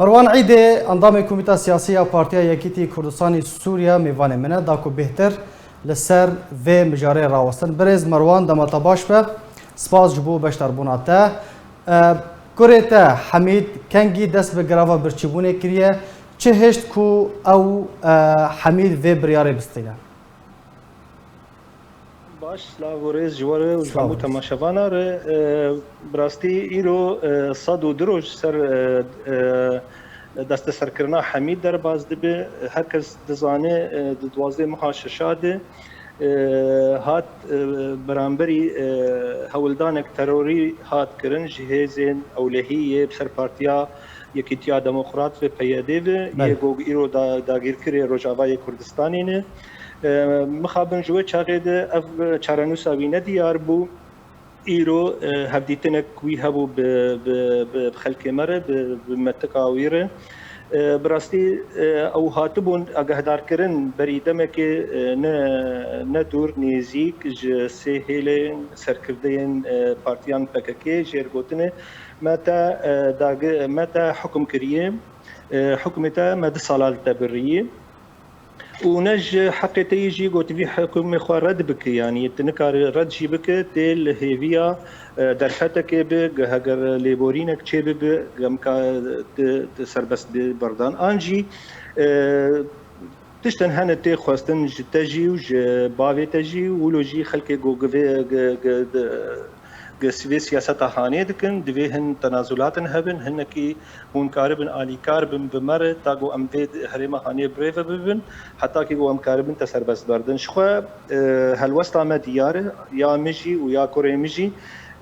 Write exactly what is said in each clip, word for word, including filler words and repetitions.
Merwan Îdê, endamê Komîta Siyasî ya Partiya Yekîtî Kurdistanî Sûriye, mêvanê min e, da ku bêhtir li ser vê mijarê rawestin. Birêz Merwan, dema te baş be. Spas ji bo beşdarbûna te. E, Kurê te Hemîd kengî dest bi greva birçîbûnê kiriye. Çi hişt ku ew, e, Hemîd vê biryarê bistîne? Baş, silav û rêz ji we re û ji hemû temaşevana re. E, bi rastî îro, e, sed û du roj ser, e, e, desteserkirina Hemîd derbas dibe. Her kes dizane, e, di duwazdeh meha şeşa de, e, hat, e, beramberî, e, hewldanek terorî hat kirin ji hêzên ewlehî yê bi ser Partiya Yekîtiya Demokrat ve, P Y D ve, Belê. yê ku îro da-, dagîrkirê Rojavayê Kurdistanê ne. E, mixabin ji wê çaxê de ev çarenûsa wî nediyar bû. Îro, e, hevdîtinek wî hebû bi, bi, bi, bi xelkê me re, bi, bi metika wî re. E, bi rastî, e, ew hatibûn agahdarkirin berî demekê, e, ne, ne dûr, nêzîk ji sê hêlên serkirdeyên, e, partiyan P K K jêr gotinê, me te, e, dagi-, me te hukum kiriye, e, hukmê te me du sala li te birî. Û ne ji heqê te yî jî got vî hukmê xwe red bike, yanî tu nikarî red jî bike, tê li hêviya, e, derfetekê bi, ge-, heger lêborînek çêbibe, gemka tu, tu serbest bi berdan. An jî, e, tiştin hene tê xwestin ji te jî û ji bavê te jî, wilo jî xelkê ku gi vê, gi, gi, di, Gi vê siyaseta hanê dikin, divê hin tenazulatin hebin, hinekî hûn karibin alîkar bin bi me re, ta ku em vê herêma hanê birêve bibin, heta kî ku em karibin te serbest berdin. Ji xwe, e, helwesta me diyar e, ya min jî û ya kurê min jî,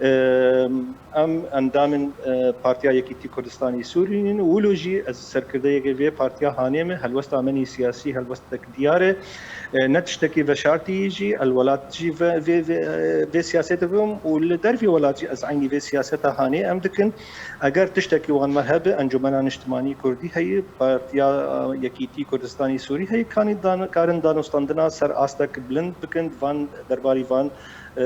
e, em endamên, e, Partiya Yekîtî Kurdistanî Sûrî ne, wilo jî ez serkirdeyekê vê partiya hanê me, helwesta min î siyasî helwestek diyar e. E, ne tiştekî veşartî jî, el welat jî ve-, vê, vê, e, vê siyasetê bibim û li dervî welat jî ez eynî vê siyaseta hanê em dikin. Eger tiştekî wan me hebe, Encûmena Niştimanî Kurdî heye, Partiya, e, Yekîtî Kurdistanî Sûrî heye, kanî dan-, karin danûstandina ser astek bilind bikin, van, derbarî van, e,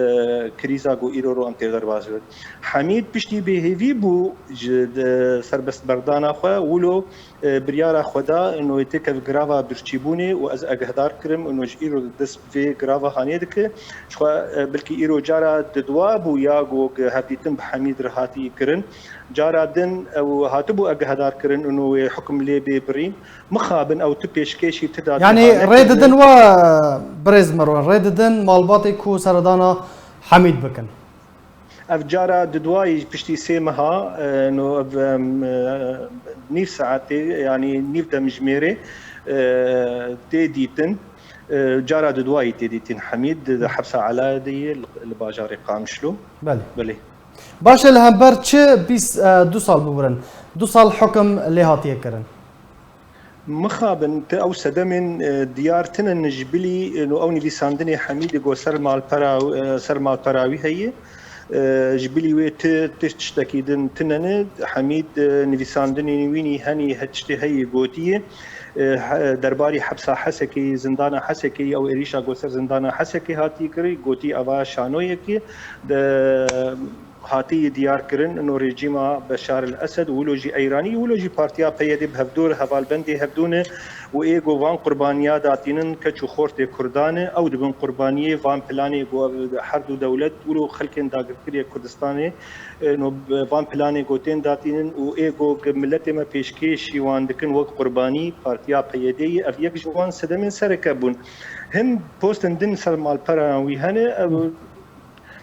krîza ku îro ro em tê derbas bin. Hemîd piştî bêhêvî bû ji, de, serbestberdana xwe, wilo e, biryara xwe da, ino têkev girava birçîbûnê û ez agehdar kirim, ino ji îro dest bi vê girava hanê dike. Ji xwe, e, belkî îro cara didwa bû ya ku hevdîtin bi Hemîd re hatî kirin. Cara din ew hatibû agehdar kirin, ino wê hukm lê bê birîn. Mixabin ew tu pêşkêşî, tu datî Yanî hane rê kirinê. didin we, birêz Merwan, rê didin malbatê ku seredana Hemîd bikin? Ev cara di duayî piştî sê meha, e, no ev, em, e, nîv saetê, yanî nîv demjimêrê, e, tê dîtin. E, cara di duayî tê dîtin Hemîd di, di hepsa Elayê de ye, li, li bajarê Qamişlo. Belê. Belê. Baş e, li hember çi bîst, e, du sal bibirin? Du sal hukim lê hatiye kirin. Mixabin, ti ew sedemên, e, diyar tinin ji bilî, e, no ew nivîsandinê Hemîdê ku ser malpera, e, ser malpera wî heye. E, ji bilî wê ti, ti tiştekî din tine ne. Hemîd, e, nivîsandinên wî nî henî he tiştê heye gotiye. E, he-, derbarî hepsa Hesekê, zindana Hesekê, ew êrîşa ku ser zindana Hesekê hatî kirî, gotî eva şanoyekê. De, Hatî diyar kirin, ino rejîma Beşar el Esed, wilo jî Eyranî, wilo jî partiya P Y D bi hevdû re hevalbendê hevdû ne û ê ku van qurbaniya datînin keç û xortê Kurdan e, ew dibin qurbaniyê van planê ku ev her du dewlet, wilo xelkên dagirkirî Kurdistanê, ino bi van planê ku tên datînin û ê ku miletê me pêşkêşî wan dikin wek qurbanî, partiya P Y D yê, ev yek ji wan sedemên sereke bûn. Hin postên din ser malperan wî hene, ev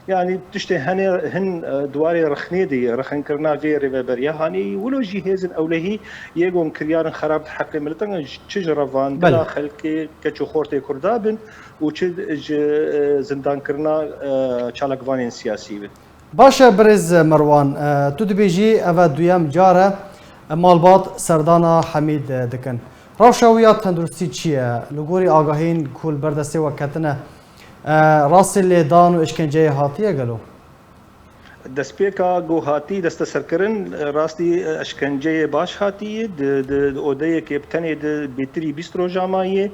Yanî tiştê hene hin, e, di warê rexnê de ye, rexnkirina vê rêveberiya hanê yî, wilo jî hêzên ewlehî yê gon kiryarin xerab di heqê miletan, çi ji revandina Belê. xelkê, keç û xortê Kurda bin û çi ji, e, zindankirina, e, çalakvanên siyasî bin. Baş e, birêz Merwan, e, tu dibêjî ev e duyem car e, e, malbat serdana Hemîd, e, dikin. Rewşa wî ya tenduristî çi ye? Li gorî agahiyên ku li ber destê we ketine, E, rastî lêdan û îşkenceyê hatiye gelo? Destpêka ku hatî desteserkirin, rastî eşkenceyê baş hatî, di, di, di odeyekê bi tenê di bêtirî bîst roja maye,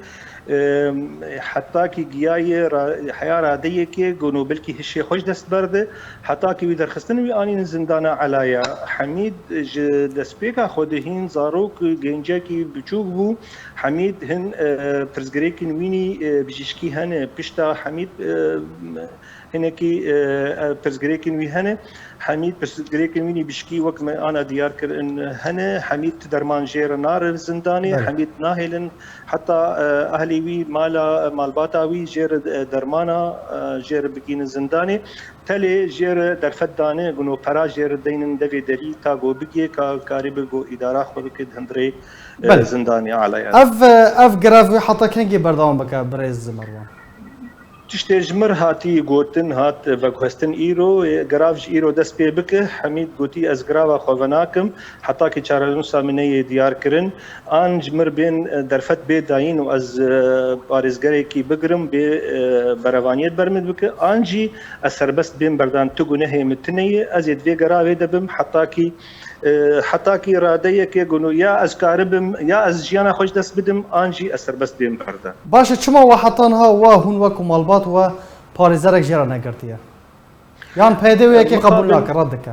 e, heta kî giyaye ra-, heya radeyekê ku no belkî hişê xwe ji dest berde, heta kî wî derxistin wî anîn zindana Elaya. Hemîd ji destpêka xwe de hîn zarok, gencekî biçûk bû. Hemîd hin, e, pirsgirêkên wînî, e, bijîşkî hene. Pişta Hemîd, e, hinekî, e, e, pirsgirêkên wî hene. Hemîd pirsgirêkên wînî bijîşkî wek me ana diyar kirin hene. Hemîd ti derman jê re nare zindanê. Belê. Hemîd nahêlin heta, e, ehlê wî, mala, malbata wî jê re, e, dermana, e, jê re bigînin zindanê. Telê jê re derfet dane, guno pera jê re deynin devê derî ta go bigê ka karîbe go îdara xwe bike di hundirê, e, Belê. zindanê Elaya. Ev, ev grev wê heta kengê berdewam bike, birêz Merwan? Tiştê ji mir hatî gotin, hat veguhestin îro, grev ji îro dest pê bike. Hemîd gotî, ez greva xwe venakim, heta ki çarenûsa min neyê diyar kirin. An ji mir bên, e, derfet bê dayîn û ez, e, parêzgerekî bigrim, bê, e, berevaniyê di ber min bike, an jî ez serbest bêm berdan, tu gunehê min tune ye, ez ê di vê geravê de bim, heta ki, e, heta ki radeyeke gunu, ya ez karibim, ya ez jiyana xwe ji dest bidim, an jî ez serbest bêm berdan. Baş e, çima we heta niha we hûn wekû malbat we parêzerek jê re negirtiye? Yan P Y D wê yekê qebûl nake, red dike?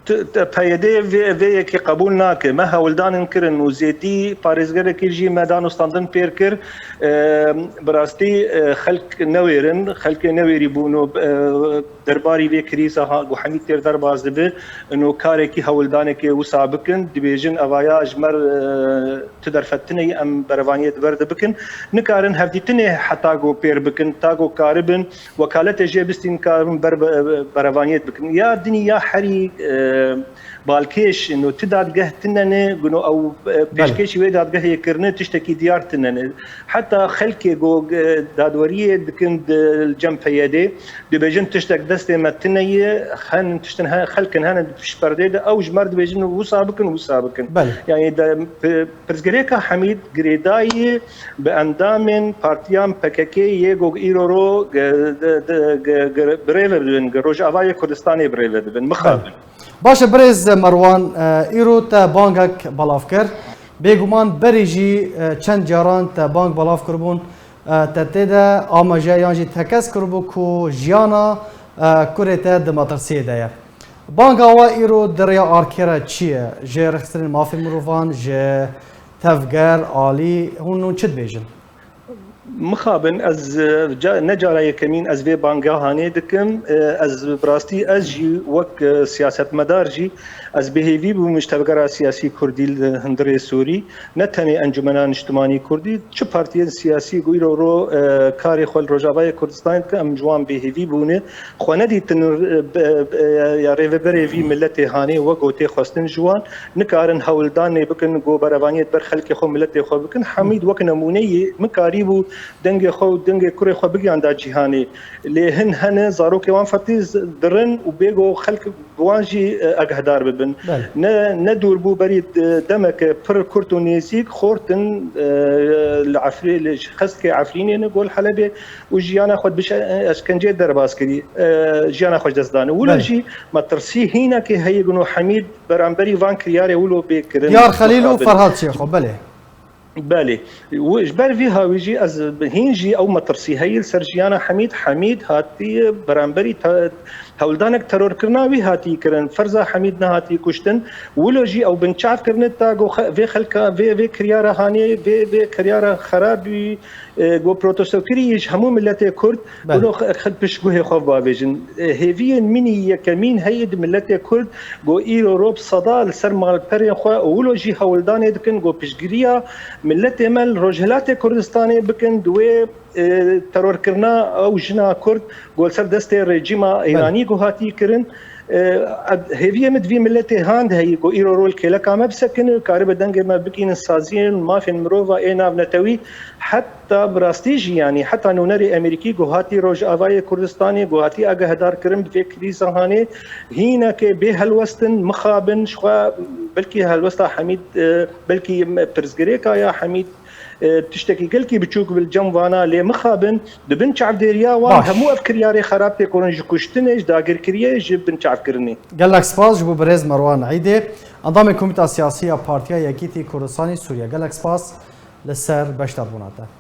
T-, t-, P Y D vê, vê yekê qebûl nake. Me hewldanin kirin û zêdî parêzgerekî jî me dan û standin pêr kir. E, bi rastî, e, xelk newêrin, xelkê newêrî bûn û, e, derbarî vê krîza ha, ku Hemîd têr derbas dibe, ino karekî hewldanekê wisa bikin, dibêjin evaya ji me re, e, tu derfet tune yî, em berevaniyê di ber de bikin. Nikarin hevdîtinê heta ku pêr bikin, ta ku karibin, wekaletê jê bistîn, karin ber be-, berevaniyê bikin. Ya dinî ya herî, e, balkêş, no ti dadgeh tine ne, guno ew, e, Belê. pêşkêşî wê dadgehê kirine tiştekî diyar tine ne. Heta xelkê go, e, dadweriyê dikin di cem P Y D, dibêjin tiştek destê me tine ye, hen tiştin he-, xelkin hene di pişt perdê de, ew ji me re dibêjin wisa bikin, wisa bikin. Belê. Yani de, p-, Pirsgirêka Hemîd girêdayî bi endamên partiyan P K K yê ku îro ro ge-, de-, de-, ge-, ge-, birêve dibin, ge-, Rojavayê Kurdistanê birêve dibin. Mixabin. Belê. Baş e, birêz Merwan, e, îro te bangek belav kir. Bêguman berî jî, e, çend caran te bang belav kiribûn, e, te tê de amaje yan jî tekez kiribû ku jiyana, e, kurê te di metirsiyê de ye. Banga we îro di rêya arkê re çi ye? Ji rêxistinên mafê mirovan, ji tevger, alî, hûn, hûn çi dibêjin? Mixabin, ez, e, ca-, ne cara yekemîn ez vê bangehanê dikim. E, ez bi rastî, ez jî wek, e, siyasetmedar jî ez bêhêvî bûm ji tevgera siyasî kurdî li hundirê Sûrî. Ne tenê Encûmena Niştimanî Kurdî, çi partiyên siyasî ku îro ro, e, karê xwe li Rojavayê Kurdistanê dikin, em ji wan bêhêvî bûne. Xwe nedîtin, e, be-, be-, ya rêveberê vî miletê hanê we gotê xwestin ji wan, nikarin hewldanê bikin, go berevaniyê di ber xelkê xwe, miletê xwe bikin. Hemîd wek nemûneyê min karîbû dengê xwe û dengê kurê xwe bigihanda cîhanê. Lê hin hene zarokê wan fertî z-, dirin û bêgo xelk bi wan jî, e, agehdar bibin. Belê. Ne, ne dûr bû berî, e, demeke pir kurt û nêzîk xortin, e, li Efrî-, li xestkê Efrînê ne gol Helebê û jiyana xwe bi şe-, eşkenceyê derbas kirî, e, jiyana xwe ji dest dane. Wilo Belê. jî metirsî hînekê heye gino Hemîd beramberî van kiryarê wilo bê kirin. Diyar Xelîl û mixabin. Ferhad Şêxo, belê. Belê. Û ji ber vî hawî jî ez hîn jî ew metirsî heye li ser jiyana Hemîd. Hemîd hatiye beramberî te-, hewldanek terorkirina wî hatî kirin. Ferza Hemîd nehatî kuştin. Wilo jî ew binçav kirine ta go xe-, vê xelka, vê, vê kiryara hanê, vê, vê kiryara xerabî, e, go protestokirî ji hemû miletê Kurd, Belê. wilo xe-, xe-, piştguhê xwe bavêjin. E, hêviyên min î yekemîn heye di miletê Kurd, go îro ro bi seda li ser malperên xwe û wilo jî hewldanê dikin, go piştgiriya miletê me li Rojhilatê Kurdistanê bikin, di wê, e, terorkirina ew jina Kurd, go li ser destê rejîma Belê. Îranî go hatî kirin. E, hêviyê min di vî miletê han de heyî ku îro rol kêleka me bisekine û karibe dengê me bikînin saziyên mafên mirova ê navnetewî. Heta bi rastî jî, yanî heta nûnerê Amerîkî ku hatî Rojavayê Kurdistanê, ku hatî agehdar kirin bi vê krîza hanê, hînekê bê helwestin, mixabin, ji xwe belkî helwesta Hemîd, e, belkî pirsgirêka ya Hemîd, e, tiştekî gelkî biçûk bi cem vana lê mixabin, di bin çavdêriya wan Baş. Hemû ev kiryarê xerab têkorin ji kuştinê, ji dagirkiriyê, ji binçavkirinê. Gelek spas ji bo birêz Merwan Eîdê, endamê Komîta Siyasî ya Partiya Yekîtî Kurdistanê Sûriye. Gelek spas li ser beşdarbûna te.